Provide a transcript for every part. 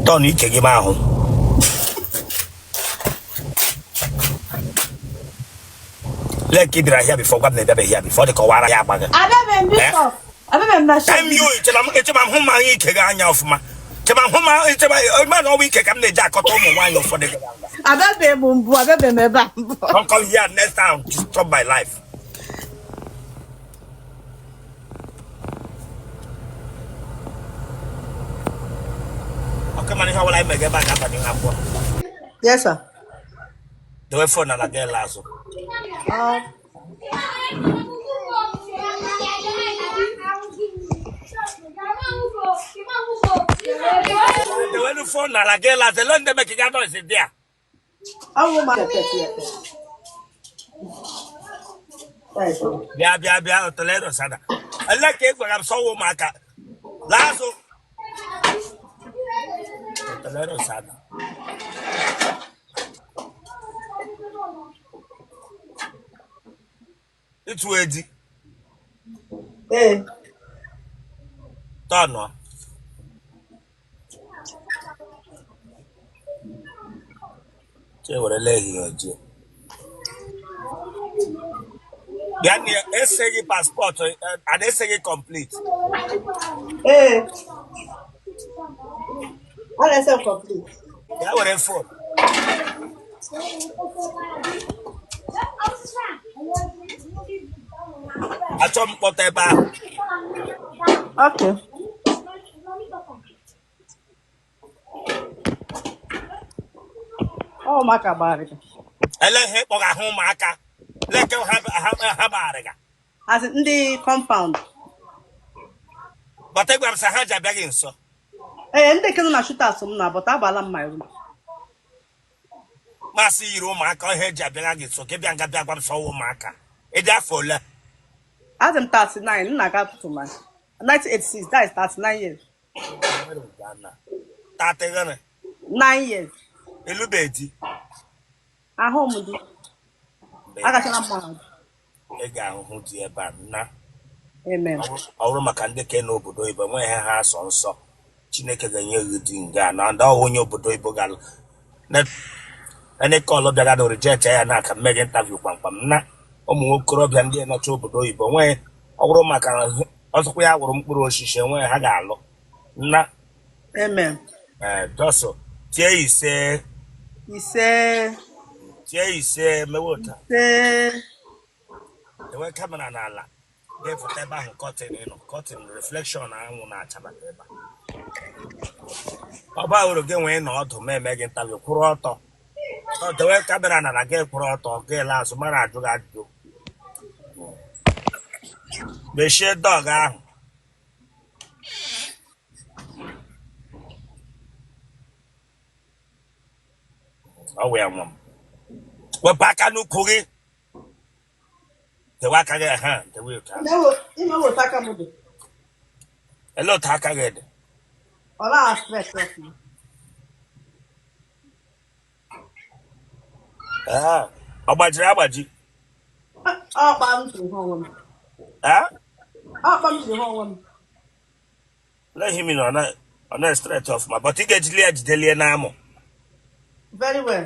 Tọn ike gị m ahụ. Lee ka ị bịara here before, gwa m na ị bịabeghị here before, dị ka ọwara ya agba gị. Abịabeghị m, bishọp. Abịabeghị m na shop. Time you echema m echema m hụ ma anya ike gị anya ọfụma. Chema m hụ ma echema ma na ọwa ike ka m na-eji akọta ụmụ nwaanyị ụfọdụ gị. Abịabeghị m mbụ, abịabeghị m ebe a mbụ. Don't come here next time to stop my life. Ọkụ mana ihe ọbụla anyị mega ebe a ga-abanye ha akwụkwọ. Yes, sir. Dewe phone ala gị ele azụ. Dewenu phone ala gị ele azụ. Ele ndị mekiga noise dị a. Bịa bịa bịa Toledo sada. Ele ka ị gwara m sọwa ụmụaka. Laa azụ. Toledo sada. Ịtụ edi. Ee. Tọnụọ. Che werela ehihie ojii. Bịa na eseghị passport a na-eseghị complete. Ee. A na-ese m complete. Bịa were phone. Achọ m mkpọtụ ebe ahụ. Okay. Ọ ụmụaka gbara gị. Ele ihe kpọga ahụ ụmụaka. Leke ha ha ha gbara gị. As in, ndị compound. Bata gwara m sị ha ji abịa gị nso. Ee, ndị nke nọ na shooters m na but abala m my room. Masị yiri ụmụaka ihe eji abịa gị nso ka ị bịa nga bịa gwa m sọ ụmụaka. Ị dị afọ ole? Adị m 39, m na-aga to my 1986, that is 39 years. 30 gịnị? 9 years. Ị lụbe di? Ahụ m di. Agachala m mahadum. Ị ga-ahụhụ di ebe a nna. Amen. Ọ bụrụ maka ndị ke n'obodo oyibo enweghị ihe ha asọ nsọ. Chineke ga-enye gị di nga na ndị ọhụ onye obodo oyibo ga any call bịara na reject ya na aka mme gị interview kpamkpam na ụmụ nwokorobịa ndị nọcha obodo oyibo nwee ọ bụrụ maka ọzọkwa ya wụrụ mkpụrụ osisi enweghị ha ga-alụ nna. Amen. Ee, just tie ise. Ise. Tie ise mewe ụta. Ise. Enwe camera n'ala ga-efụta ebe ahụ curtain nọ curtain reflection anwụ na-achabata ebe a ọ ba uru gị nwee nọ ọdụ ma eme gị interview kwụrụ ọtọ. Ọ dewe camera n'ala gị kwụrụ ọtọ gị ele azụ mara ajụ gị ajụjụ. Mechie door ahụ. Ọ wụ ya nwa m. Wepụ aka n'ukwu gị. Dewe aka gị ha dewe otu ahụ. Ime otu aka m dị. Ele otu aka gị dị. Ọ na-stretch ọfụma. Ee, ọ gbajiri agbaji. Ọkpa m jiri hụ onwe m. Ee? Ọkpa m jiri hụ onwe m. Let him in ọ na-stretch ọfụma but ị ga-ejili ya jidelie n'amụ. Very well.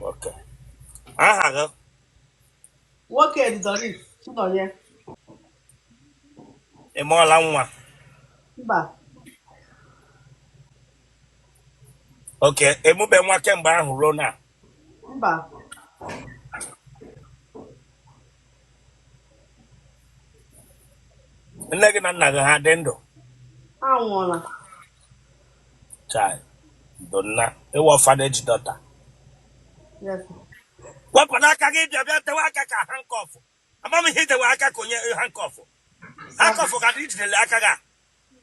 Okay. Aha gị? Nwoke dị Doris Chinonye. Ị mụọla nwa? Mba. Okay, ị mụbe nwa kemgbe ahụ ruo na? Mba. Nne gị na nna gị ha dị ndụ? Ha anwụọla. Chai, ndo nna, ị wụ orphanage daughter. Yes. Wepụ n'aka gị bịa bịa tewe aka ka handcuff. Ama m ihe itewe aka ka onye handcuff. Handcuff ka dị ijidele aka gị a.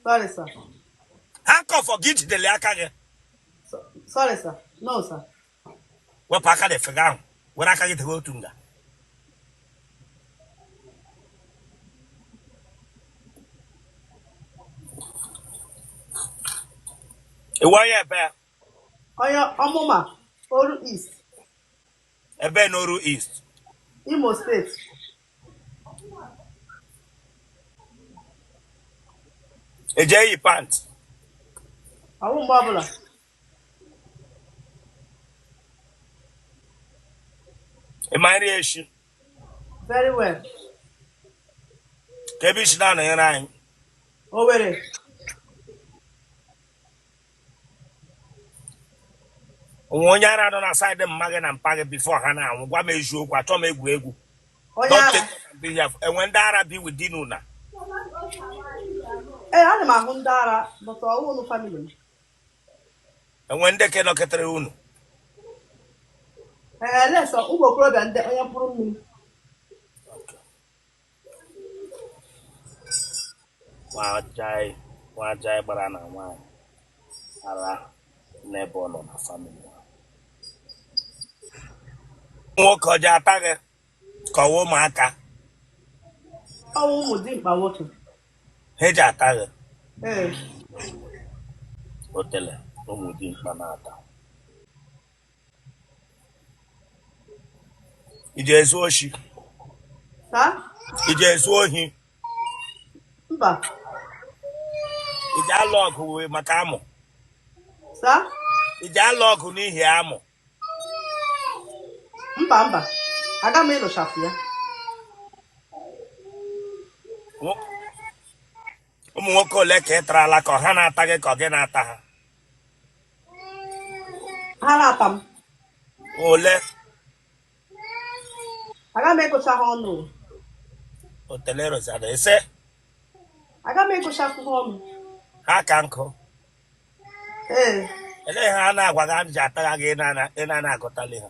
Sorry, sir. Handcuff gị jidele aka gị. Sorry, sir. No, sir. Wepụ aka n'efe gị ahụ. Were aka gị tewe otu nga. Ị wụ onye ebe? Onye Ọmụma, Oru East. Ebe n'Oru East? Imo State. Eje eyi pant? Ọwụ mgbe ọbụla. Ị ma nri eshi? Very well. Ka ebe isi na-anọnyere anyị? Owerri. O nwe onye ara nọ na side mma gị na mpa gị before ha na-anwụ? Gwa m eziokwu, achọ m egwuregwu. Onye Don't ara. take it and be here. Enwe ndị ara bi within una? Ee, ana m ahụ ndị ara, but ọwụ unu family m. Enwe ndị ke nọketere unu? Ee, lesọ ụmụ okorobịa ndị onye mkpụrụ mmiri. Nwa jai gbara na nwaanyị ara n'ebe ọ nọ na family ha. Nwoke ọjọọ ata gị ka ọwa ụmụaka? Ọwụ ụmụ dimkpa nwoke. Ha eji ata gị? Ee. Otele ụmụ dimkpa na-ata. Iji ezu oshi? Ha? Iji ezu ohi? Mba. Iji alụ ọgụ wee maka amụ? Sa? Iji alụ ọgụ n'ihi amụ? Mba, mba. Aga m ịlụchapụ ya. Ụmụ nwoke ole ka ị tarala, ka ha na-ata gị ka ọ gị na-ata ha? Ha na-ata m. Ole? Aga m ịgụcha ha ọnụ. Otele rosada ise. Aga m ịgụchapụ ha ọnụ. Ha ka nkụ? Ee. Elee ha na-agwa gị ji atagha gị, ị na-ana agụtali ha?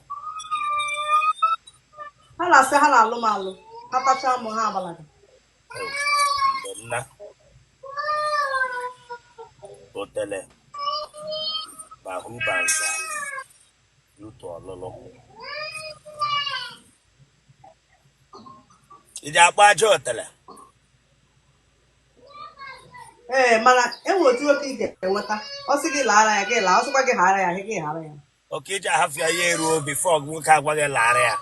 Ha na-asị ha na-alụ m alụ. Ha tachaa m, ha agbalaga. Mgbe m na otele bahu banza yutu ọlụlụ, iji akpọ aja otele? Ee, mana enwere otu nwoke ị ga-enweta, ọ sị gị laara ya, gị laa. Ọ sịkwa gị ghara ya, gị ghara ya. Oke iji ahafụ ya, ya eruo before nwoke agwa gị laara ya?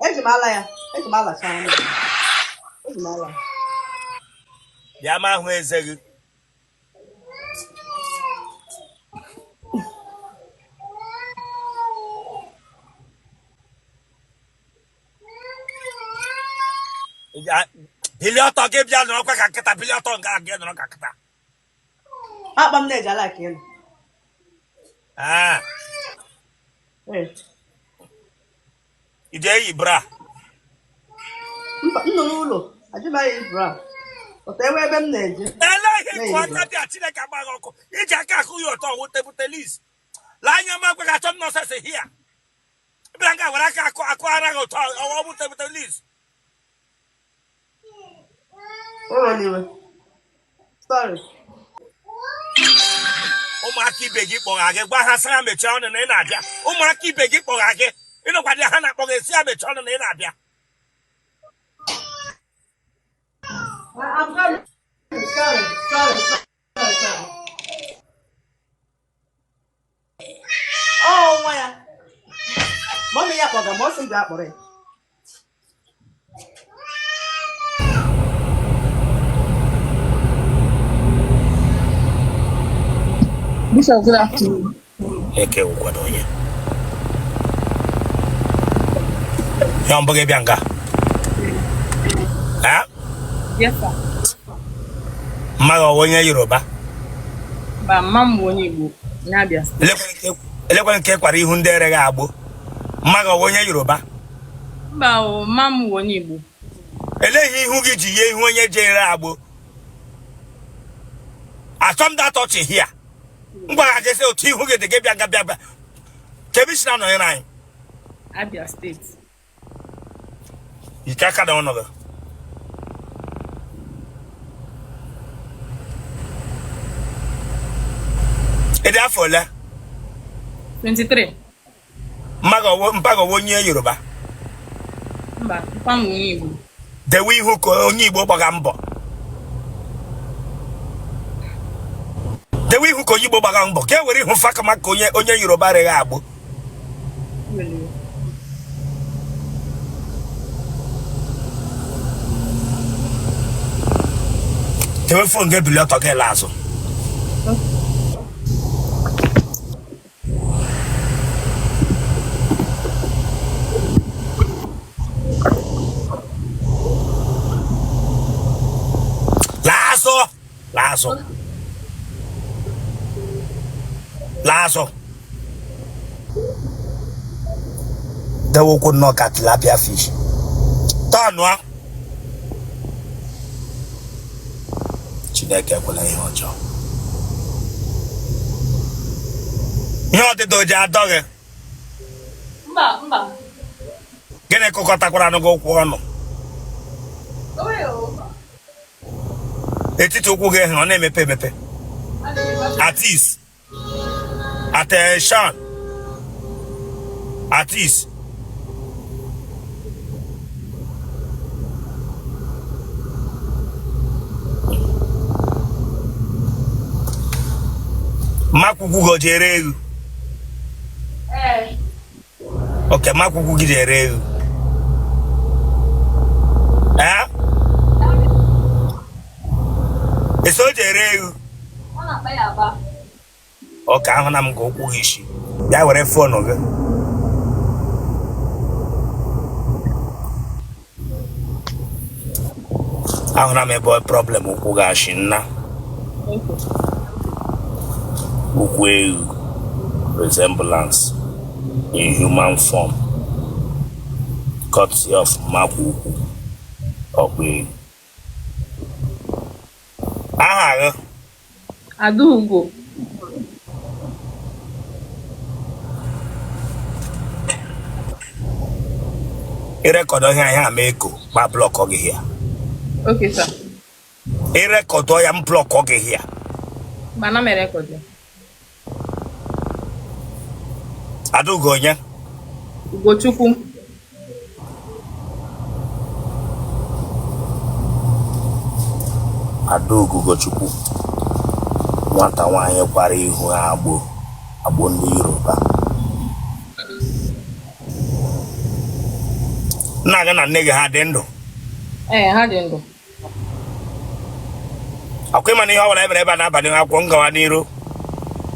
Eji m ala ya, eji m alacha anya, eji m ala. Bịa ma ahụ eze gị. Bilie ọtọ gị, bịa nọrọkwa ka nkịta. Bilie ọtọ nga gị nọrọ ka nkịta. Akpa m na-eji ala ka ịnọ. Ah, Ee. ị ji eyi bra? Mba, m nọ n'ụlọ ajụbaghị bra ọtọ enwe ebe m na-eje. Ele ihe Na-eyi kụ aka bra. dị a, Chineke agbaghị ọkụ. Iji aka akụ ya ọtọ wụ table tennis. Lee anya m, agwa gị, achọ m nonsense hia. Bịa nga were aka akụ akụ ara gị ụtọ ọwụ bụ table tennis. Ewela iwe, sorry. Ụmụaka ibe gị kpọgha gị, gwa ha sị ha mechie ọnụ na ị na-abịa. Ụmụaka ibe gị kpọgha gị, ịnọkwa dị ha na-akpọ gị, si ha mechie ọnụ na ị na-abịa. I'm coming. Sorry, sorry, sorry, sorry. Ọ nwa ya. Mummy ya kpọga ma ọ sị bịa kpọrọ ya. Bishop, good afternoon. Eke wụkwado onye ya mbụ gị bịa nga ha? Yes, sir. Mmaghị ọwa onye Yoruba? Mba, mma m bụ onye Igbo n'Abia State. Elekwe nke kwara ihu ndị ereghị agbụ. Mmaghị ọwa onye Yoruba? Mba o, mma m bụ onye Igbo. Elee ihe ihu gị ji yie ihu onye ji ere agbụ? Achọ m datọchi hia ngwa ga gị sị otu ihu gị dị gị bịa nga bịa bịa kebe isi na anọnyere anyị. Abia State. Ike aka na ọnụ gị. Ị dị afọ ole? 23. Mmaghị ọwụ onye Yoruba? Mba, mpa m bụ onye Igbo. Dewe ihu ka onye Igbo gbaga mbọ. Dewe ihu ka onye Igbo gbaga mbọ, ka e were ihu fakama ka onye Yoruba reghị agbụ. Ewela iwe. Dewe phone gị, ebili ọtọ gị la azụ. Laa azụ, laa azụ. Dewe ụkwụ nnọọ ka tilapia fish. Tọnụọ. Chineke ekwela ihe ọjọọ. Ihe ọdịda o ji adọ gị? Mba, mba. Gịnị kụkọtakwara gị ụkwụ ọnụ? Etiti ụkwụ gị ọ na-emepe emepe. Atis, attention, atis. Makwụkwụ gị o ji ere egwu? Ee. Okay, makwụkwụ gị ji ere egwu. Ee? Esi o ji ere egwu? Ọ na-akpa ya aba. Okay, ahụ na m ga ụkwụ gị isi. Bịa were phone gị. Ahụra m ebe problem ụkwụ gị ashị nna. Ụkwụ ewu resemblance in human form courtesy of makwa ukwu ọkpa ewu. Aha gị? Adaugo. Ị record ihe ahịa ama eko ma block gị ya. Okay, sir. Ị record ya, m block gị ya. Mana m record ya. Adaugo onye? Ugochukwu. Adaugo Ugochukwu, nwata nwaanyị kwara ihu agbụ agbụ ndị Yoruba. Nna gị na nne gị ha dị ndụ? Ee, ha dị ndụ. Ọkwa ịma na ihe ọ bụla ebere ebe a na-abalị akwụkwọ m gawa n'iru?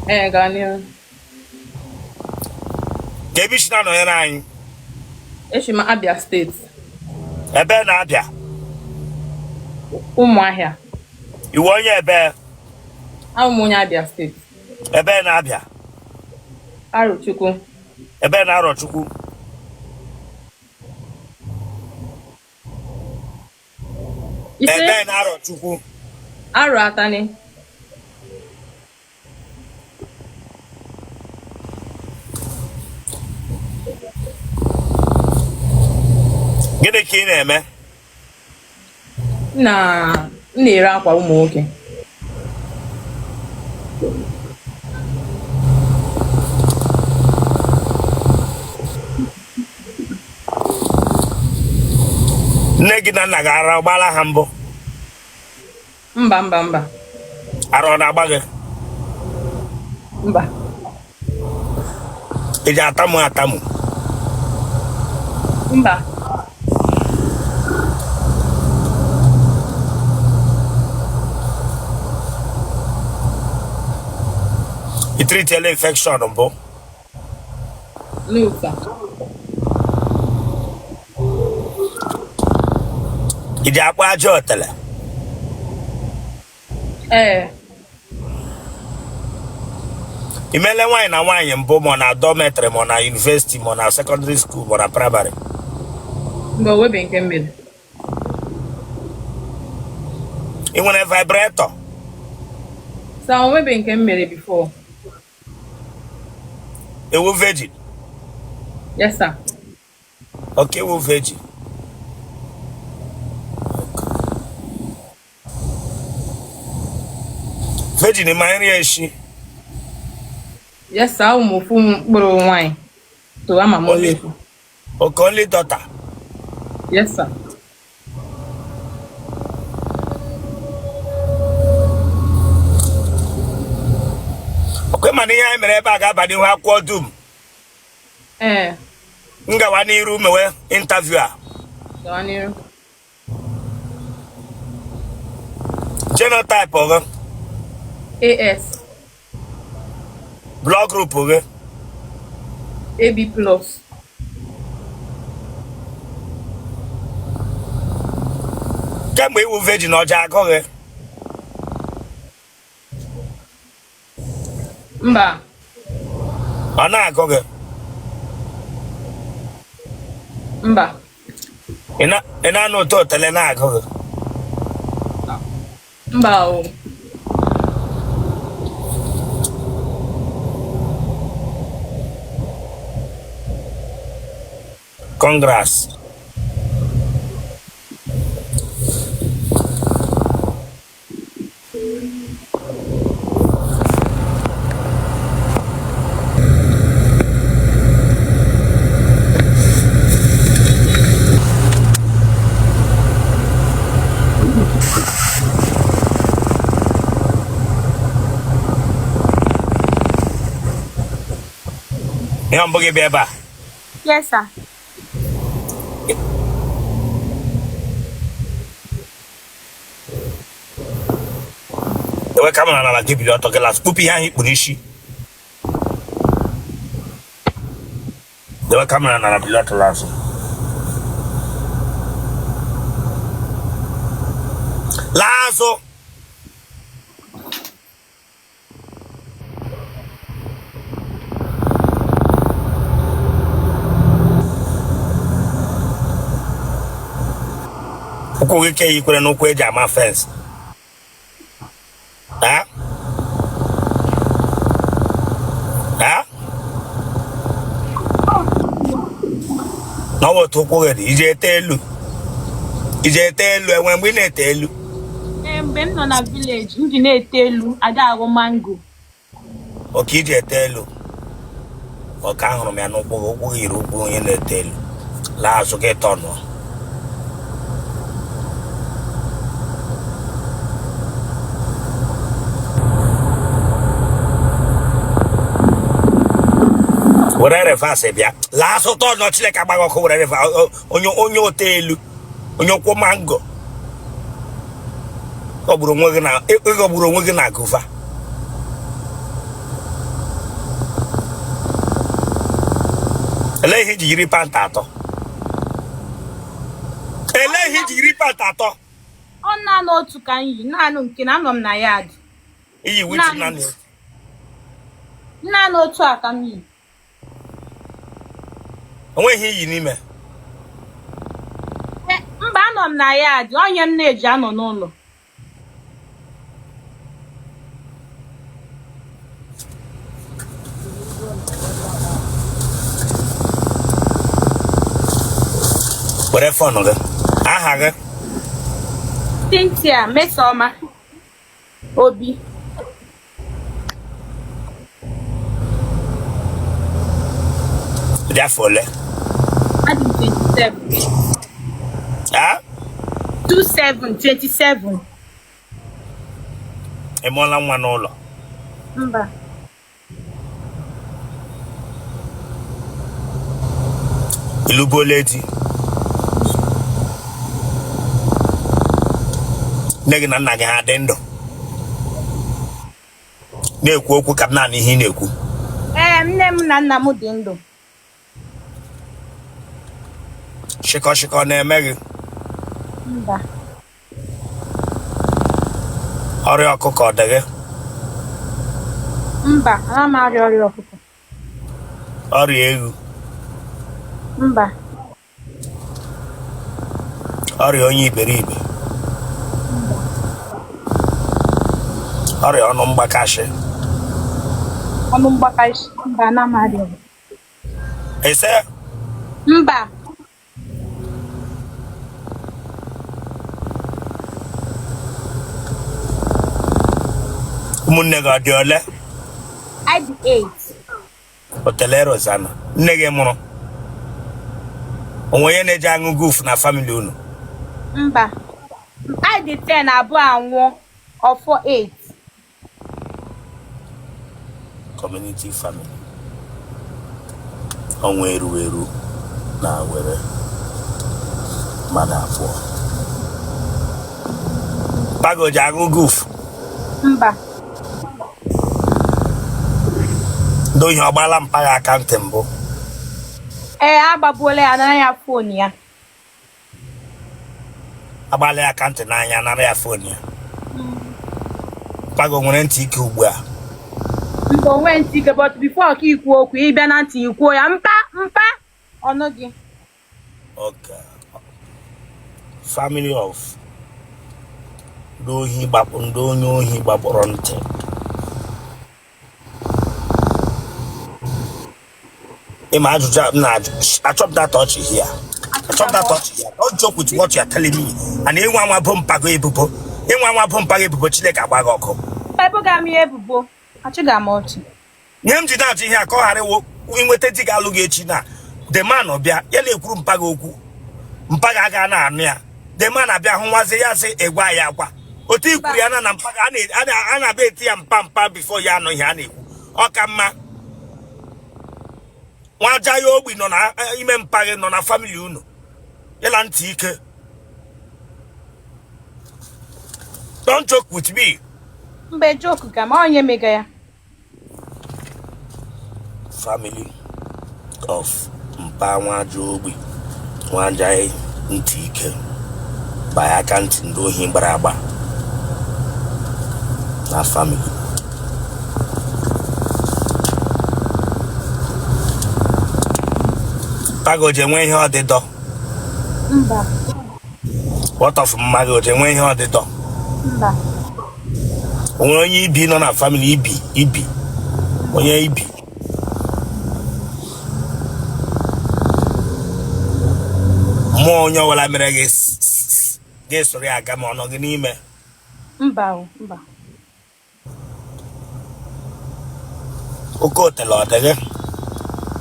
Ee, gaa n'ihu. Ka ebe isi na-anọnyere anyị? Eshi m Abia State. Ebe na Abia? Ụmụahịa. Iwe onye ebe? Abụ m onye Abia State. Ebe na Abia? Arochukwu. Ebe na Arọchukwu? Ise? Ebe na Arọchukwu? Aro Atani. Gịnị ka ị na-eme? M na-ere akwa ụmụ nwoke. Nne gị na nna gị, ara gbala ha mbụ? Mba, mba, mba. Ara ọ na-agba gị? Mba. Ị ji atamu atamu? Mba. Ị treatiela infection mbụ? No, sir. Ị ji akpụ aja otele? Ee. I meele nwaanyị na nwaanyị mbụ, ma ọ na dormitory, ma ọ na university, ma ọ na secondary school, ma ọ na primary? Mba, o nwebe nke m mere. Ị nwere vibrator? Sir, o nwebe nke m mere before. Ị wụ virgin? Yes, sir. Okay, ị wụ virgin. Virgin ma nri eshi? Yes, sir. Abụ m ofu mkpụrụ nwaanyị. So ama m onye ekwu. Okay, only daughter? Yes, sir. Okay, mana ihe anyị mere ebe a ga-aba n'ihu akwụkwọ dum. Ee. M gawa n'iru mewe interview a? Gawa n'iru. Genotype gị? AS. Blood group gị? AB plus. Kemgbe ị wụ virgin, ọja agụ gị? Mba. Ọ na-agụ gị? Mba. Ị na-anụ ụtọ otele na-agụ gị? Mba o. Congrats. Ihe mbụ gị bịa ebe a? Yes, sir. Ewe camera n'ala gị bili ọtọ gị las kpupu ihe ahụ i kpu n'isi. Dewe camera n'ala bili ọtọ las. Laa azụ. Ụkwụ gị ka eyikwere n'ụkwụ eji ama fence. Ha? Ha? N'ọwa otu ụkwụ gị dị, iji ete elu. Iji ete elu, enwe mgbe ị na-ete elu. Ee, mgbe m nọ na village, m ji na-ete elu ada aghọ mango. Oke iji ete elu. Ọka ahụrụ m ya n'ụkwụ gị, ụkwụ gị yiri ụkwụ onye na-ete elu. Laa azụ gị tọnụọ. Were reverse bịa. Laa azụ tọnụọ Chineke agbaghị ọkụ were reverse onye onye ote elu onye ụkwụ mango ghọgburu onwe gị na ịghọgburu onwe gị na guava. Elee ihe iji yiri pant atọ? Elee ihe iji yiri pant atọ? Ọ naanị otu ka m yi, naanị nke na anọ m na yard. Iyi which naanị? Naanị otu a ka m yi. O nweghị ihe iyi n'ime? Mba, anọ m na yard, onye m na-eji anọ n'ụlọ. Were phone gị. Aha gị? Cynthia Mesoma Obi. Dị afọ ole? Adị m 27. Ah? 27, 27. Ị mụọla nwa n'ụlọ? Mba. Ị lụbuola di? Nne gị na nna gị ha dị ndụ? Na-ekwu okwu ka m na-anụ ihe ị na-ekwu. Ee, nne m na nna m dị ndụ. Shịkọ shịkọ na-eme gị? Mba. Ọrịa ọkụkọ ọ dị gị? Mba, ana m arịa ọrịa ọkụkọ. Ọrịa egwu? Mba. Ọrịa onye iberibe? Ọrịa ọnụ mgbakashị? Ọnụ mgbakashị? Mba, ana m arịa ọrịa. Ese? Mba. Ụmụnne gị ọ dị ole? Anyị dị 8. Otele Rosanna, nne gị mụrụ o nwe onye na-eji aṅụ guf na family unu? Mba. Anyị dị 10, abụọ anwụọ, ọ fọ 8. Community family ọnwụ eru eru na were mmadụ abụọ pago ji aṅụ guf? Mba. Ndị ohi ọ gbaala mpa gị aka ntị mbụ? Ee, agbagbuola ya, nara ya phone ya. Agbala ya aka ntị n'anya, nara ya phone ya. Mpa gị o nwere ntị ike ugbu a? Mba, o nwe ntị ike, but before ka ikwu okwu, ị bịa na ntị ikwuo ya mpa mpa ọnụ gị. Okay. Family of ndị ohi gbapụ ndị onye ohi gbapụrụ ntị. Ịma ajụjụ a m na-ajụ, achọpụta touch here. Achọpụta touch here. Don't joke with what you are telling me. And ịnwa nwa bụ mpago ebubo. Ịnwa nwa bụ mpago ebubo, Chineke agba gị ọkụ. Ebuga m ya ebubo, achụga m ọchị. Nye m ji na-ajụ ihe a ka ọ ghara ịwụ inweta di ga-alụ gị echi na the man bịa ya na-ekwuru mpa gị okwu, mpa gị aga na-anụ ya, the man abịa hụ nwazi ya sị ịgwa ya agwa otu i kwuru ya na mpa gị a na-abịa eti ya mpa mpa before ya anụ ihe a na-ekwu. Ọ ka mma nwa aja ya ogbi nọ na ime mpa gị nọ na family unu ịla ntị ike. Don't joke with me. Mba, joke ka ma onye mega ya. Family of mpa nwa aja ogbi nwa aja ntị ike banye aka ntị ndị ohi gbara agba na family. Mpa gị o ji enwe ihe ọdịdọ? Mba. What of mma gị o ji enwe ihe ọdịdọ? Mba. O nwere onye ibi nọ na family ibi ibi onye ibi? Mmụọ onye ọbụla mere gị gị soro ya aga ma ọ nọ gị n'ime? Mba o, mba. Oke otele ọ dị gị?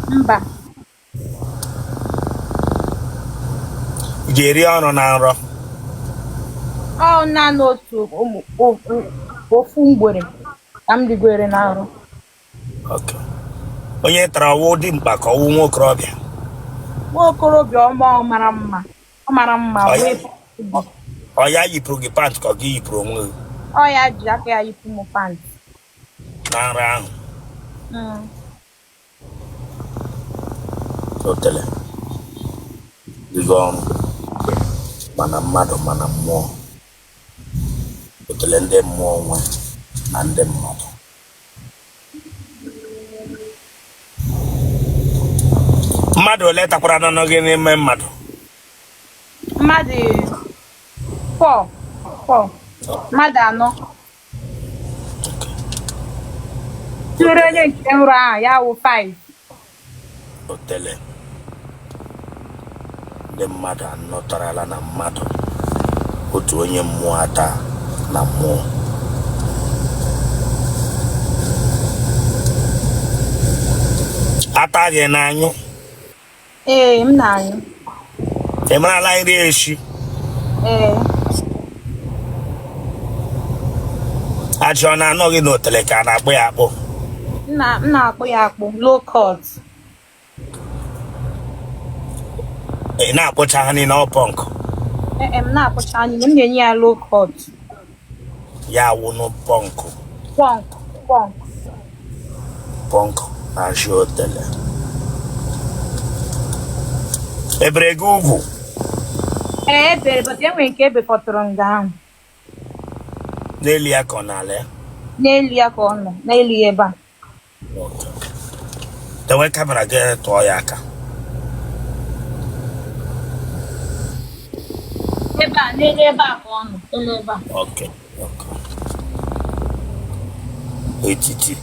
Mba. Ị ga-eri ọrụ na nrọ? Ọ naanị otu ofu mgbere ka m rigwere na nrọ. Okay. Onye tara ọwụ dimkpa ka ọwụ nwa okorobịa? Nwa okorobịa ọma, ọ mara mma, ọ mara mma. Ọ ya yipụrụ gị pant ka ọ gị yipụrụ onwe gị? Ọ ya ji aka ya yipụ m pant. Na nrọ ahụ? Otele dịghị ọrụ mana mmadụ mana mmụọ, otele ndị mmụọ nwe na ndị mmadụ. Mmadụ ole takwara n'ọnụ gị n'ime mmadụ? Mmadụ 4, 4, mmadụ anọ. Tụrụ onye nke nrọ ahụ ya wụ 5. Otele ndị mmadụ anọ tarala na mmadụ, otu onye mmụọ ata na mmụọ. Ata gị n'anyụ? Ee, m na-anyụ. Ị marala nri eshi? Ee. Ajị ọ na-anọ gị n'otele ka a na-akpụ ya akpụ? M na-akpụ ya akpụ, low cut. Ị na-akpụcha ha niile ọ punk? Ee, m na-akpụcha ha niile, m na-enye ya low cut. Ya wụnụ punk. Punk, punk. Punk na ajị otele. Ebere gị ugwu? Ee, ebere, but enwere nke ebefọtụrụ nga ahụ. N'elu ya ka ọ n'ala ya? N'elu ya ka ọ nọ, n'elu ya ebe a. Dewe camera gị tụọ ya aka. Ebe a, n'elu ebe a ka ọ nọ, n'elu ebe a. Okay, okay. Etiti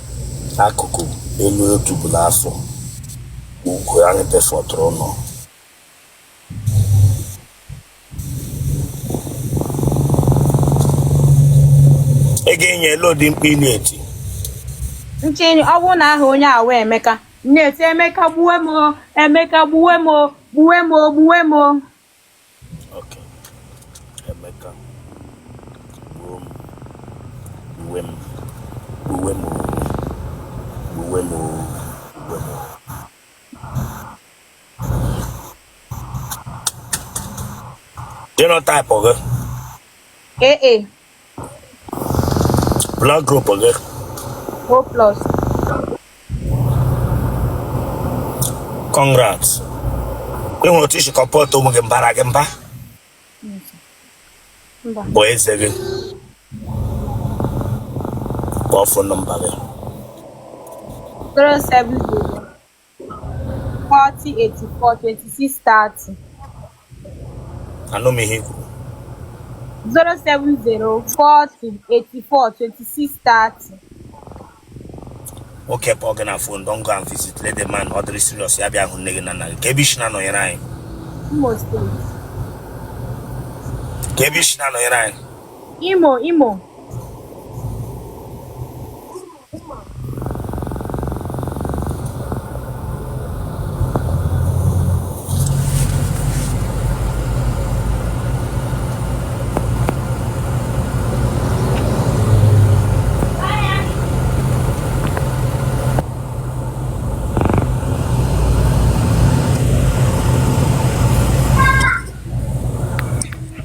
akụkụ elu otubulu afọ ugwu ahụ befọtụrụ nọ. Ị ga-enye elu ụdị mkpu ị na-eti. Nche ọ bụrụ na aha onye a wee Emeka, m na-eti Emeka gbuwe m o, Emeka gbuwe m o, gbuwe m o, gbuwe m o. Okay. Emeka gbuo m, gbuwe m, gbuwe m o, gbuwe m o, gbuwe m o. Genotype gị? AA. Blood group gị? O plus. Congrats. Ị hụrụ otu i si comport ụmụ gị mbara gị mba? Bụ eze gị. Kpọọ phone number gị. 070 40 84 26 30. Anụ m ihe i kwuru. 070 40 84 26 30. Nwoke kpọọ gị na phone, don't go and visit. Let the man ọ dịrị serious ya bịa hụ nne gị na nna gị. Ka ebe i si na-anọnyere anyị. Imo State. Ka ebe i si na-anọnyere anyị. Imo, Imo.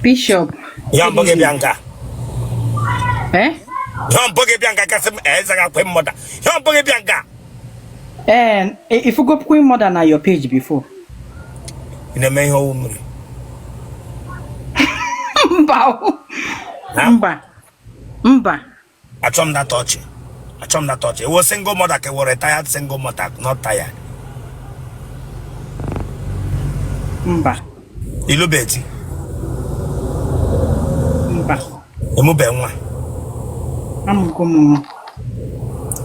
Bishop. Ihe mbụ gị bịa nga. Eh? Ihe mbụ gị bịa nga kasị m eze ga kwe mmụda. Ihe mbụ gị bịa nga. Eh, if you go Queen Mother na your page before. Ị na-eme ihe ọwụ mmiri. Mba. Mba. Mba. Achọ m that ọchị. Achọ m that ọchị. Ị wụ single mother ka ị wụ retired single mother not tired. Mba. Ị lụbe di. Mba. Ị mụbe nwa. Amụgo m nwa.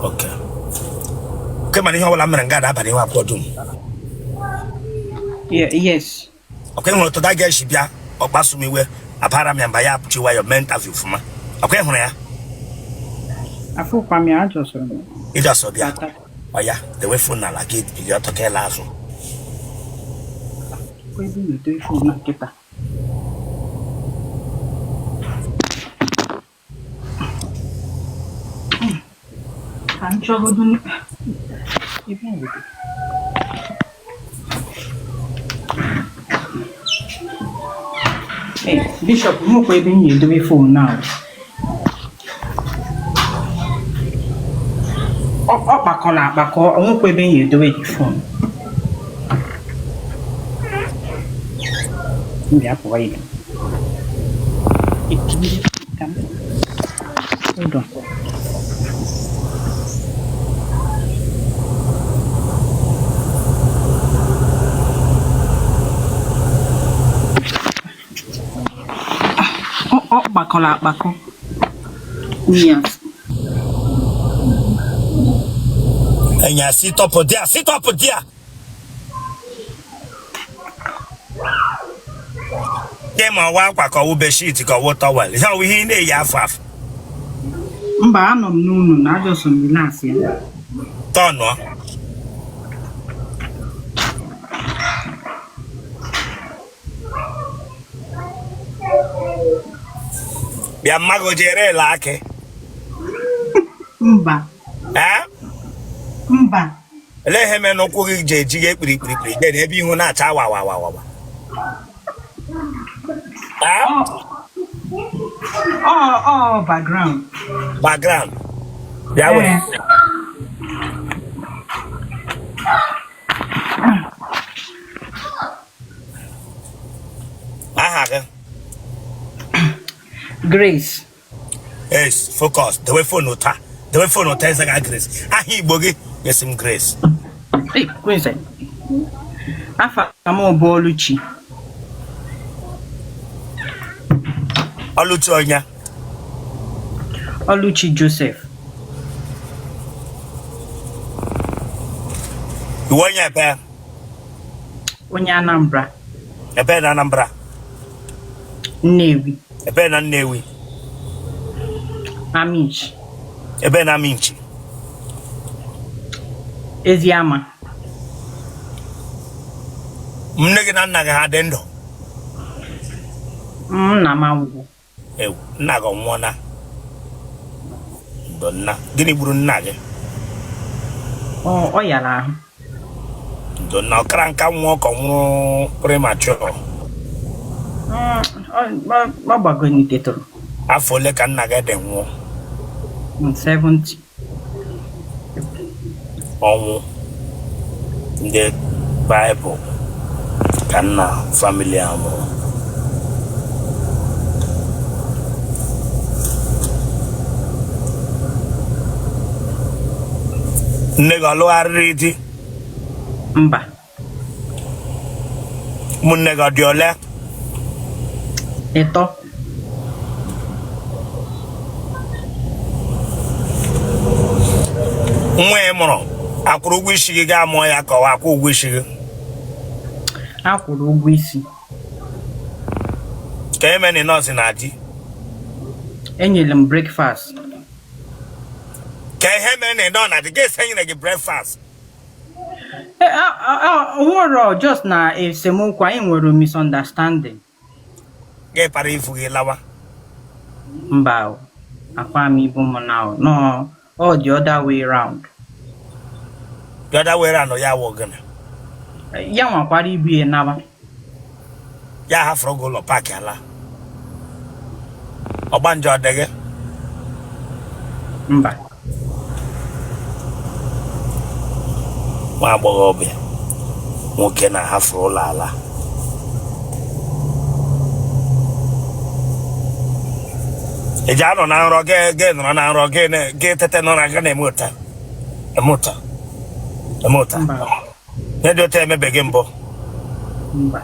Okay. Ke mana ihe ọbụla m mere nga na-abalị nwa akwụkwọ dum. Yes. Ọkwa ị hụrụ otu that girl si bịa ọ kpasu m iwe abara m ya mba ya apụchi nwayọ mee interview fụma. Ọkwa ị hụrụ ya? Afụkwa m ya ajọsọrọ m. Ị just bịa. Oya, dewe phone n'ala gị bilie ọtọ ka ị laa azụ. Ebe m na-edowe phone na nkịta. Ka m chọgodu ebe m nwere. Ee, Bishop, nwekwa ebe m na-edobe phone ahụ. Ọ kpakọrọ akpakọ, nwekwa ebe m na-edobe the phone. M bịa pụọ ilo. Hold on. Ọ kpakọrọ akpakọ. Yes. Enya sit up there, sit up there. Gị ma ọwa akwa ka ọwụ bedsheet ka ọwụ towel. Ihe ọwụ ihe ị na-eyi afọ afọ. Mba, anọ m n'ụlọ na ajọsọ m relax ya. Tọnụọ. Bịa mmago jere ele akị. Mba. Ee? Mba. Olee ihe mere na ụkwụ gị ji eji gị ekpiri kpiri kpiri jee ebe ihu na-acha wa wa wa wa wa. Ee? Ọ background. Background. Bịa were. Aha gị? Grace. Yes, focus. Dewe phone taa. Dewe phone taa ịzaga Grace. Aha Igbo gị esi m Grace. Hey, Quincy. Afa m bụ Oluchi. Oluchi onye? Oluchi Joseph. Ị wụ onye ebe? Onye Anambra. Ebe na Anambra? Nnewi. Ebe na Nnewi? Amichi. Ebe na Amichi? Eziama. Nne gị na nna gị ha dị ndụ? Nna m anwụgo. Ewu, nna gị ọ nwụọna? Ndo nna. Gịnị gburu nna gị? Ọ yara ahụ. Ndo nna, ọ kara nka nwụọ ka ọ nwụrụ premature? Ọ gbagonitetụrụ. Afọ ole ka nna gị dị nwụọ? 70. Ọnwụ ndị Baịbụl ka nna family a nwụrụ. Nne gị ọ lụgharịrị di? Mba. Ụmụnne gị ọ dị ole? 3. Nwa ị mụrụ, akwụrụ ụgwọ isi gị gaa mụọ ya ka ọ akwụ ụgwọ isi gị? Akwụrụ ụgwọ isi. Ka eme na nọọsụ na di? Enyere m breakfast. Ka ihe mere na ị nọ na di gị esi enyere gị breakfast? Nwere just na esemokwu anyị nwere misunderstanding. Gị para ifu gị lawa? Mba, akwa m ibu m na no, all the other way round. The other way round ya wụ gịnị? Ya nwakwara ibu ya naba. Ya hafụrụ gị ụlọ paakị ala. Ọgbanje ọ dị gị? Mba. Nwa agbọghọbịa nwoke na-ahafụrụ ụlọ ala. Ị ji anọ na nrọ gị nọrọ na nrọ gị tete n'ụra gị na-eme ụta eme ụta eme ụta ihe dị otu emebeghị mbụ? Mba.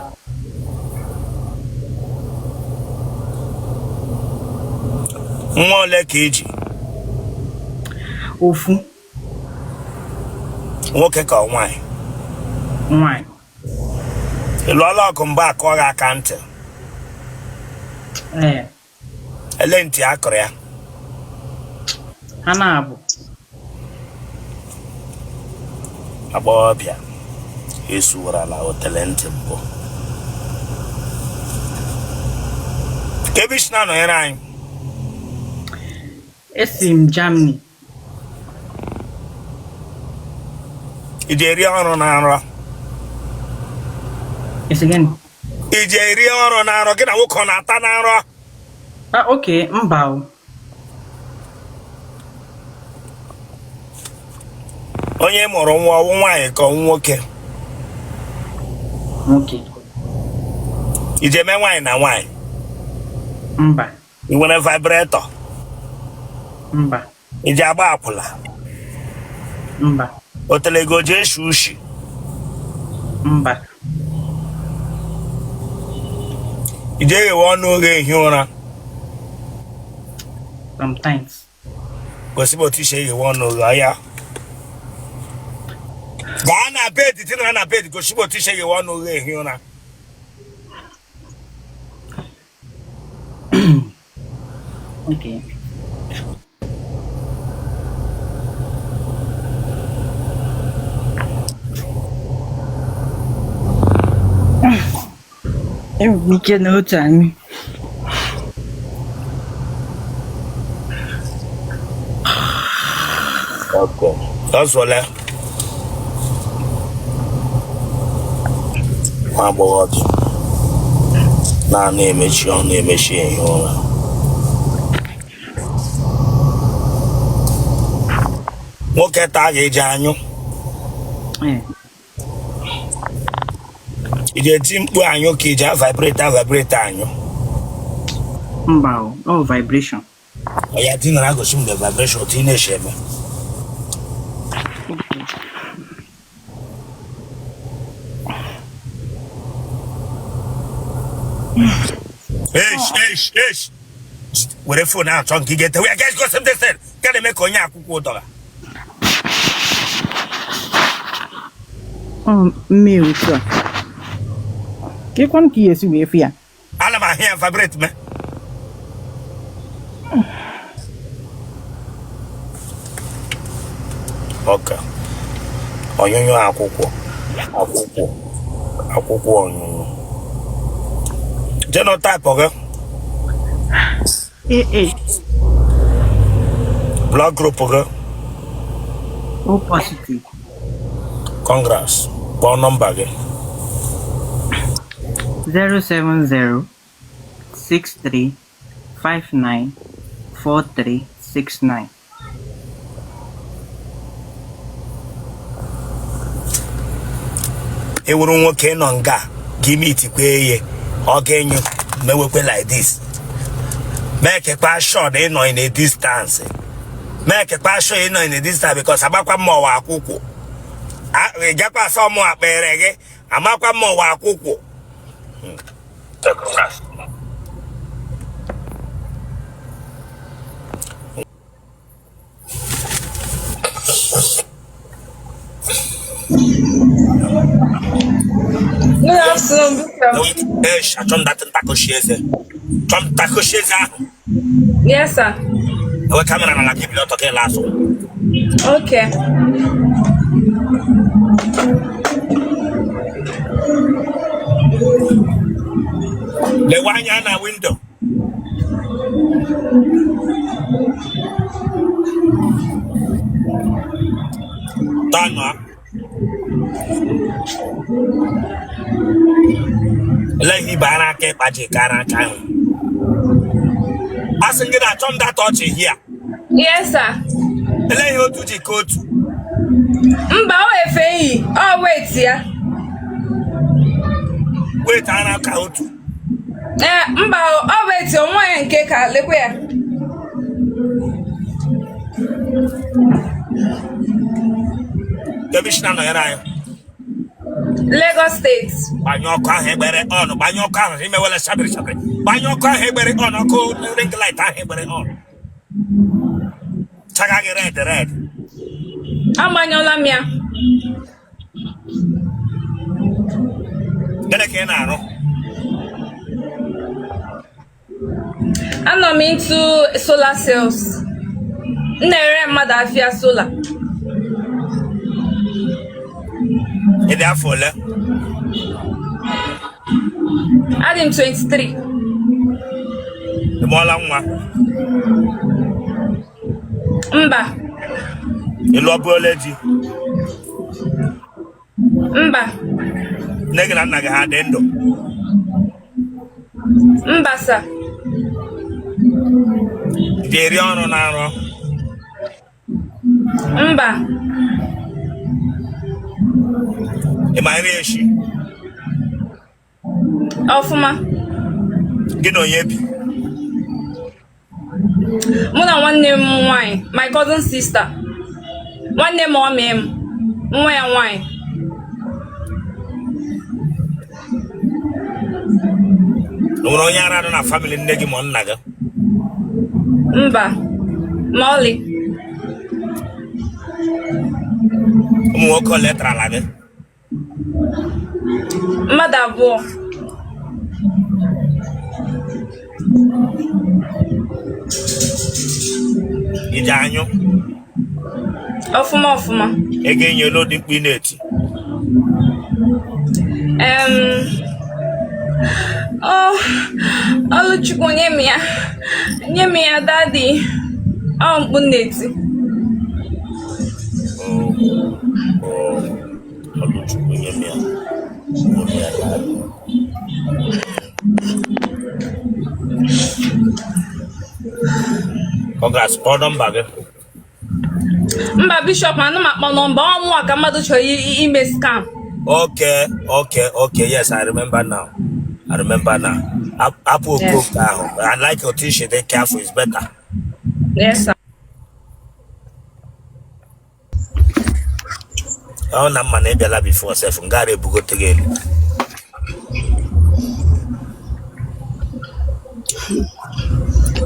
Nwa ole ka i ji? Ofu. Nwoke ka ọ nwaanyị? Nwaanyị. Ị lụọla ọgụ mbụ akụọ gị aka ntị? Ee. Ele ntị a kụrụ ya? Ha na-abụ. Agbọghọbịa esuwarala otele ntị mbụ. Ka ebe i si na-anọnyere anyị? Esi m Germany. I ji eri ọrụ na nrọ? Esi gịnị? I ji eri ọrụ na nrọ, gị na nwoke ọ na-ata na nrọ? Ah, okay, mba o. Onye mụrụ nwa ọ wụ nwaanyị ka ọ nwoke? Nwoke. I ji eme nwaanyị na nwaanyị? Mba. Ị nwere vibrator? Mba. I ji agba akwụla? Mba. Otele gị o ji eshi ushi? Mba. I ji eghewe ọnụ oghe ehi ụra? Sometimes. Gosi m otu i si eghewe ọnụ oghe ya. Gaa na bed, dinara na bed, gosi m otu i si eghewe ọnụ oghe ehi ụra. Okay. Enwere m ike n'otu anyị. Okay. Ọ zụọla nwa agbọghọbịa na-ana emechi ọnụ emechi ehi ụra. Nwoke taa ga-eji anyụ. I ji eti mkpu anyụ ka i ji a-vibrate a-vibrate anyụ? Mba, ọ vibration. Ya dinara gosi m the vibration otu ị na-esi eme. Eish, eish, eish. Were phone ahụ chọọ nke ị ga-etewe ya. Guys, gosi m this thing. Nke na-eme ka onye akwụkwọ ụdọga. Ọ mmiri otu a. Kekwanụ ka ị ga-esi wee fụ ya? Ana m ahụ ya vibrate me. Okay. Onyonyo akwụkwọ akwụkwọ akwụkwọ onyonyo. Genotype gị? AA. Blood group gị? O positive. Congrats. Kpọọ nọmba gị. 070 63 59 43 69. Ị wụrụ nwoke nọ nga gị mitikwa eye ọ ga-enyo mewekwe like this mekekwa sure na ị nọ in a distance. Make kwa sure ị nọ in the distance because amakwa m ọwa akwụkwọ. Ị gakwa asọ mụ akpere gị amakwa m ọwa akwụkwọ. Good afternoon, Bishop. Eish, achọ m datị ntakoshi eze. Chọ m ntakoshi eze ahụ. Yes, sir. Ewe kamera na ka ibili ọtọ ka ịla azụ. Okay. Lewe anya na windo. Tọnụ. Olee ihe ibe ara aka ịkpa ji kara aka ahụ? A sị gị na achọ m data ọchị hia. Yes, sir. Olee ihe otu ji ka otu? Mba, ọ efe yi. Ọ weight ya. Weight ara ka otu. Ee, mba, ọ weight onwe ya nke ka lekwa ya. Ebe isi na-anọnyere anyị. Lagos State. Gbanye ọkụ ahụ egbere on, gbanye ọkụ ahụ imewela shabiri shabiri. Gbanye ọkụ ahụ egbere on, ọkụ ring light ahụ egbere on. Chaga gị red red. Agbanyụọla m ya. Gịnị ka ị na-arụ? Anọ m into solar sales. M na-ere mmadụ afịa solar. Ị dị afọ ole? Adị m 23. Ị mụọla nwa? Mba. Ị lụọbuola di? Mba. Nne gị na nna gị ha dị ndụ? Mba, sir. Ị ga-eri ọrụ na nrọ? Mba. Ị ma nri eshi? Ọfụma. Gị na onye bi? Mụ na nwanne m nwaanyị, my cousin sister. Nwanne m ọmị m, nwa ya nwaanyị. O nwere onye ara nọ na family nne gị ma ọ nna gị? Mba, ma ọlị. Ụmụ nwoke ole tarala gị? Mmadụ abụọ. Iji anyụ? Ọfụma ọfụma. Ego enye ole ụdị mkpu ị na-eti? Oh, Ọlụchukwu nye m ya. Nye m ya, daddy. Ọ mkpu m na-eti. Ọlụchukwu nye m ya. Nye m ya, daddy. Congrats, kpọọ nọmba gị. Mba, Bishop, anụ m akpọ nọmba ọ mụwa ka mmadụ chọrọ ime scam. Okay, yes, I remember now. I remember now. Apụ Yes. okooko ahụ. I like otu i si dị careful is better. Yes, sir. Ọ na mma na ị bịala before sef, m gaara ebugote gị elu.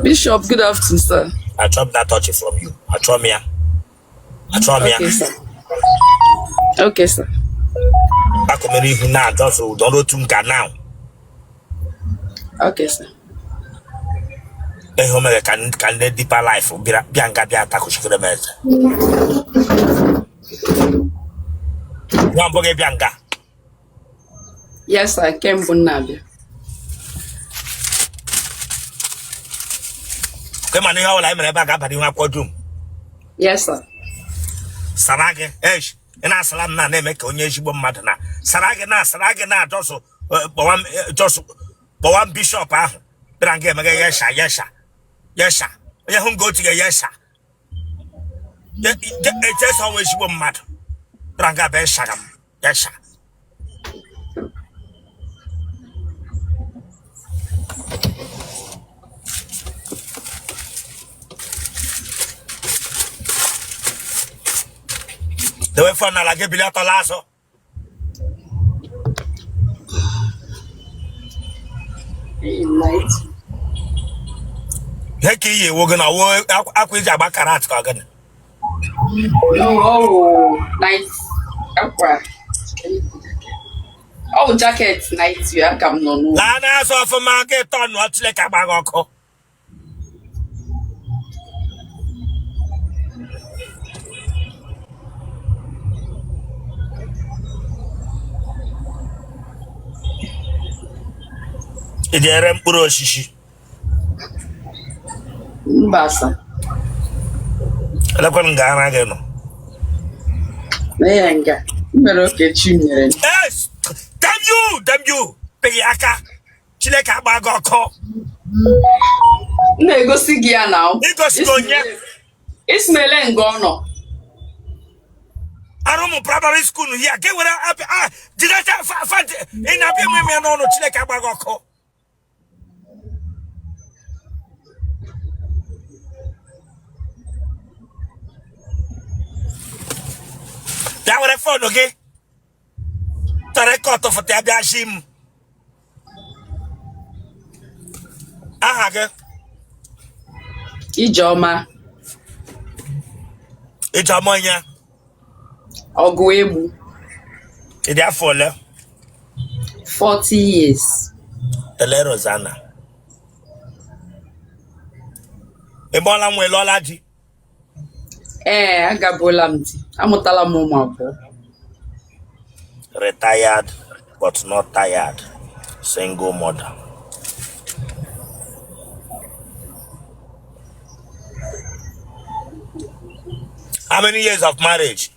Bishop, good afternoon, sir. Achọ m that touch from you. Achọ m ya. Achọ m ya. Okay, sir. Okay, sir. Akọmere ihu na just dọrọ otu nka now. Okay, sir. Ihe o mere ka ka ndị Deeper Life bịara bịa nga bịa takuchikere m eze. Nwa mbụ gị bịa nga. Yes, sir. Nke mbụ m na-abịa. Kwe mana ihe ọbụla anyị mere ebe a ga-aba n'ihu akwụkwọ dum. Yes, sir. Sara gị esh ị na-asara m na na-eme ka onye ezigbo mmadụ na sara gị na asara gị na just kpọwa m just kpọwa m bishop ahụ bịara nga emega yesha yesha yesha onye hụ nga otu ga yesha echesa ọnwa ezigbo mmadụ bịara nga bịa ịshaga m yesha. Dewe phone n'ala gị, bilie ọtọ laa azụ. Night. Ihe ka iyi ewu gị na ọwụ akwa eji agba karat ka ọ gịnị? No, ọ wụ night akwa. Ọ wụ jacket night wear ka m nọ n'ụlọ. Laa n'azụ ọfụma gị tọnụọ, Chineke agba gị ọkụ. Ị ga-ere mkpụrụ osisi? Mba sir. Elekwanụ nga ara gị nọ? Na ya nga. M mere oke chi m nyere m. Yes! Damn you! Damn you! Pịghị aka. Chineke agba gị ọkụ. M na-egosi gị ya na Igosi gị onye? Ị sị m ele nga ọ nọ. Arụ ụmụ primary school ya ka e were jidecha ị na-abịa enwe m ya n'ọnụ. Chineke agba gị ọkụ. Bịa were phone gị tọrọ kọtụ foto ya bịa shi m aha gị. Ijeọma. Ijeọma onye? Ọgụ egbu. Ị dị afọ ole? 40 years. Ele Rosanna, ị mụọla nwa, ị lụọla di? Ee, agabuola m di, amụtala m ụmụ abụọ. Retired but not tired, single mother. How many years of marriage?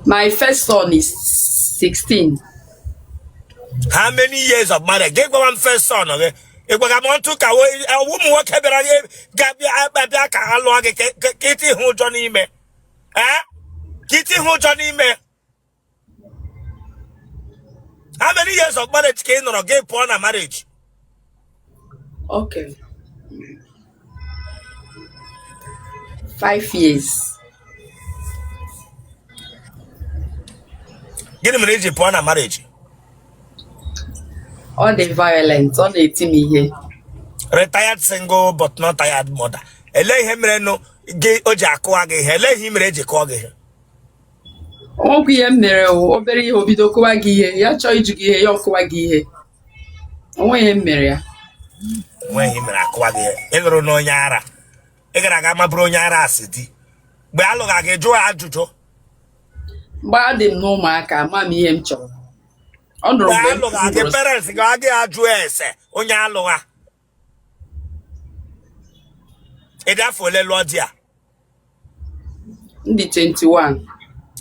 My first son is 16. How many years of marriage? Gị gwawa m first son gị. Ị gwaga m ntụ ka ụmụ nwoke bịara gị ga-abịa bịa ka ha lụọ gị ka iti ha ụjọ n'ime. Ee? Ka iti ha ụjọ n'ime. How many years of marriage ka ị nọrọ gị pụọ na marriage? Okay. 5 years. Gịnị mere i ji pụọ na marriage? Ọ dị violent, ọ na-eti m ihe. Retired single but not tired mother. Elee ihe mere nụ gị o ji akụwa gị ihe? Elee ihe mere eji kụọ gị ihe? O nwekwa ihe m mere o, obere ihe o bido kụwa gị ihe, ya chọọ ịjụ gị ihe, ya ọ kụwa gị ihe. O nweghị ihe m mere ya. Nweghị ihe mere akụwa gị ihe. Ị lụrụ na onye ara. Ị gara aga mabụrụ onye ara asị di. Mgbe a lụga gị jụọ ajụjụ. Mgbe adị m n'ụmụaka, ama m ihe m chọrọ. Ọ nụrụ Mgbe mgbe a m lụga gị kwuru parents gị agaghị ajụ ese onye alụgha. Ị dị afọ ole lụọ di a? M dị 21.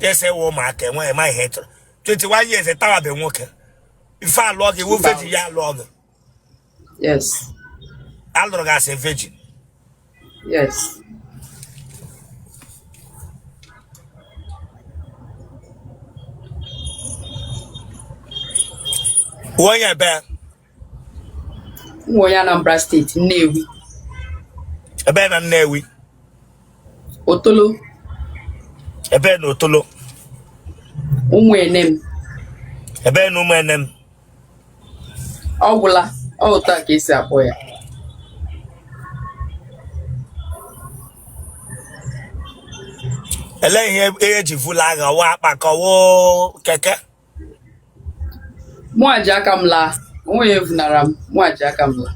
Ese wụ ụmụaka enweghị ma ihe ị chọrọ. 21 years tawabe nwoke. Ife alụọ gị wụ Mba. virgin ya alụọ gị. Yes. Alụrụ gị as a virgin. Yes. Onye ebe? M wụ onye Anambra steeti, Nnewi. Ebe na Nnewi? Otolo. Ebe na Otolo? Ụmụenem. Ebe na Ụmụenem? Ọ gwụla, ọ otu a ka esi akpọ ya. Elee ihe eji vula agha ọwa akpa ka ọwụ keke? Mụa ji aka m laa, o nweghị ihe vunara m, mụa ji aka m laa.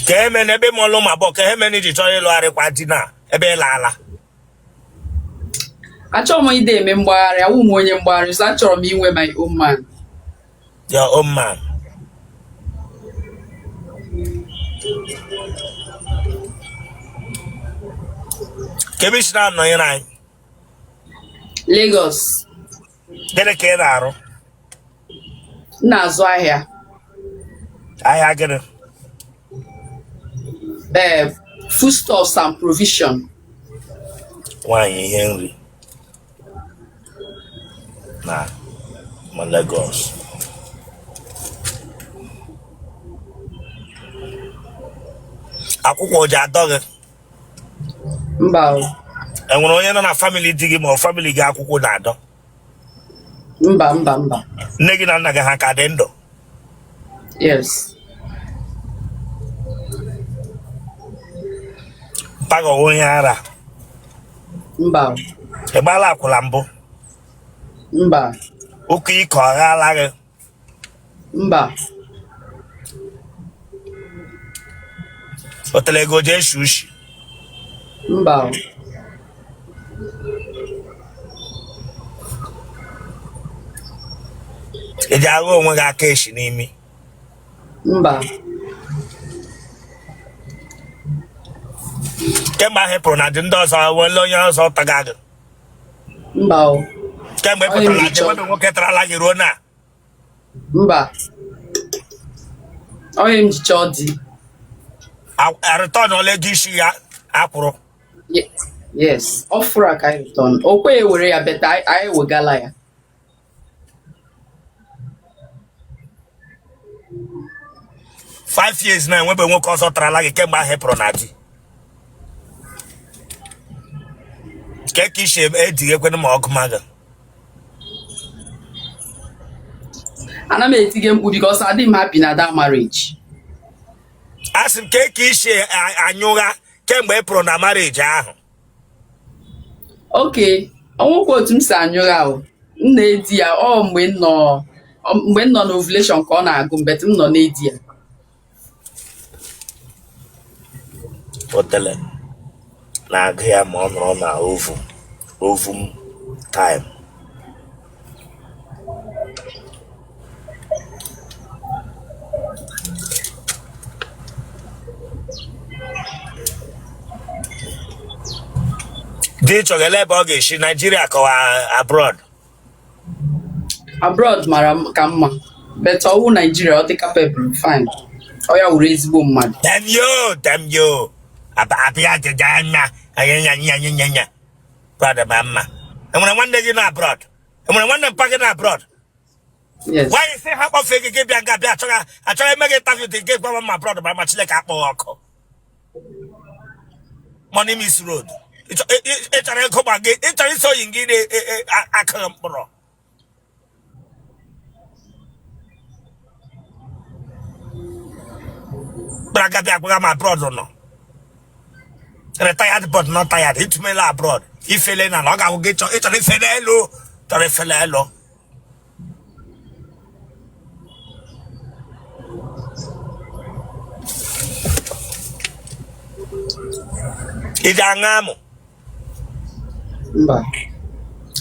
Ka eme na ebe mụọlụ ụmụ abụọ ka eme na iji chọrọ ịlụgharịkwa di na ebe ị laala? Achọghị m ide eme mgbagharị, awụ m onye mgbagharị, so achọrọ m inwe my own man. Your own man. Ka ebe i si na-anọnyere anyị? Lagos. Gịnị ka ị na-arụ? M na-azụ ahịa. Ahịa gịnị? Ee, foodstuffs and provision. Nwaanyị ihe nri. Na ma Lagos. Akwụkwụ o ji adọ gị? Mba o. Enwere onye nọ na family di gị ma ọ family gị akwụkwụ na-adọ? Mba, mba, mba. Nne gị na nna gị ha ka dị ndụ? Yes. Mpa gị ọ wụ onye ara? Mba. Ị gbaala akwụla mbụ? Mba. Ụkwụ ike ọ ghaala gị? Mba. Otele gị o ji eshi ushi? Mba. Ị ji agha onwe gị aka eshi n'imi? Mba. Kemgbe ahụ ị pụrụ na di ndị ọzọ nwere onye ọzọ taga gị? Mba o. Kemgbe ị pụtara na di enwebe nwoke tarala gị ruo na? Mba. Onye m ji chọọ di. Return ole ego isi ya akwụrụ? Yes, ọ fụrụ ka anyị return. O kweghị were ya but anyị wegala ya. 5 years na enwebe nwoke ọzọ tarala gị kemgbe ahụ ị pụrụ na di? Ke ka isi edighi ekwenụ ma ọgụ ma gị? Ana m etige mkpu because adịghị m happy na that marriage. Asị m ke ka isi anyụgha kemgbe ị pụrụ na marriage ahụ? Okay, onwekwa otu m si anyụgha o. M na-edi ya ọ mgbe m nọ na ovulation ka ọ na-agụ m, but m nọ na-edi ya. Otele na-agụ ya ma ọ nọrọ na ovum time. Di ị chọrọ, ele ebe ọ ga-esi? Naijiria kọwa abroad? Abroad mara ka mma, but ọwụ Naijiria ọ dị capable, fine, ọ ya wuru ezigbo mmadụ. Damn you, damn you. Abịa ajịja anya anya anya anya anya. Abroad ma mma. Enwere nwanne gị na abroad? Enwere nwanne mpa gị na abroad? Yes. Nwaanyị sị ha kpọfee gị, gị bịa nga bịa achọghị achọghị eme gị interview dị gị gwa ma abroad ma Chineke akpọghị ọkụ. Money miss road. Ị chọrọ ego ma gị ị chọrọ iso oyi gị na-akụghị mkpụrụ. Gbara bịa gwa ma abroad nọ. Retired but not tired. Itumela abroad. Ifele na ọ ga-ahụ gị ị chọrọ ife n'elu. Chọrọ ife n'elu. Ị ji aṅụ amụ? Mba,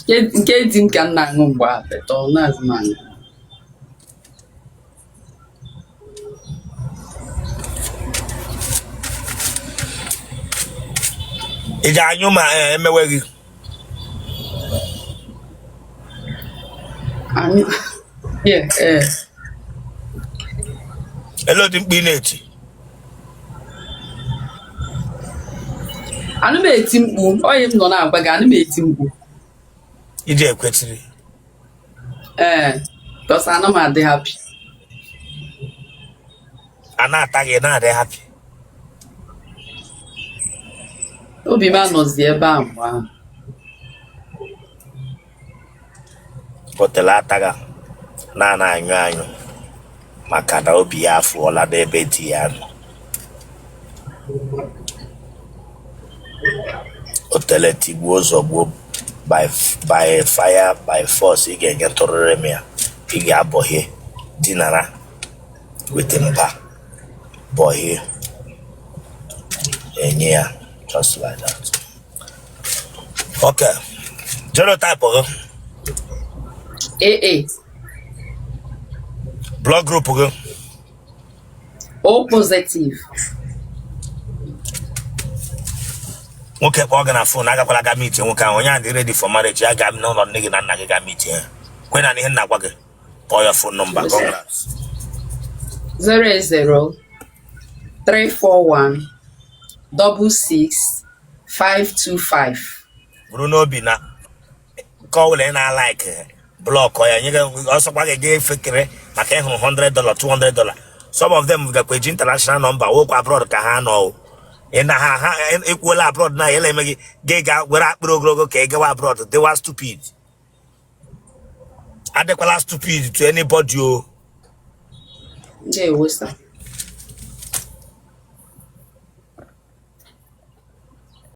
nke di m ka m na-aṅụ mgbe a, but ọ na-azụ m aṅụ. Ị ji anyụ ma emewe gị? Anyụ? Yeah, eh. Ele ụdị mkpu ị na-eti? Anụ m eti mkpu, onye m nọ na-agwa gị, anụ m eti mkpu. Iji ekwetiri? Ee, because anụ m adị happy. A na-ata gị na-adị happy? Obi m anọzi ebe ahụ mgbe ahụ. Otele ataga na-ana anyụ anyụ maka na obi ya afụọla n'ebe di ya nọ. Otele tigbuo zọgbuo by fire by force, ị ga-enye tụrịrị m ya, ị ga-abọhie dinara wete mba bọhie enye ya, just like that. Okay, genotype gị? AA. Blood group gị? O positive. Nwoke kpọọ gị na phone, agakwala ga meet nwoke ahụ. Onye ahụ dị ready for marriage, ya gaa n'ụlọ nne gị na nna gị ga meet ya. Kwe na ihe nna gwa gị. Kpọọ ya phone number, congrats. 00 341 66 525. Bụrụ n'obi na nke ọbụla ị na-alike. Block ya nye gị ọsọkwa gị ga efekere maka ịhụrụ $100, $200. Some of them gakwa eji international number wokwa abroad ka ha nọ o. Ị na ha ha ekwuola abroad na ya eme gị gị ga were akpịrị ogologo ka ị gawa abroad. Dịwa stupid, adịkwala stupid to anybody o. Ndewo, sir.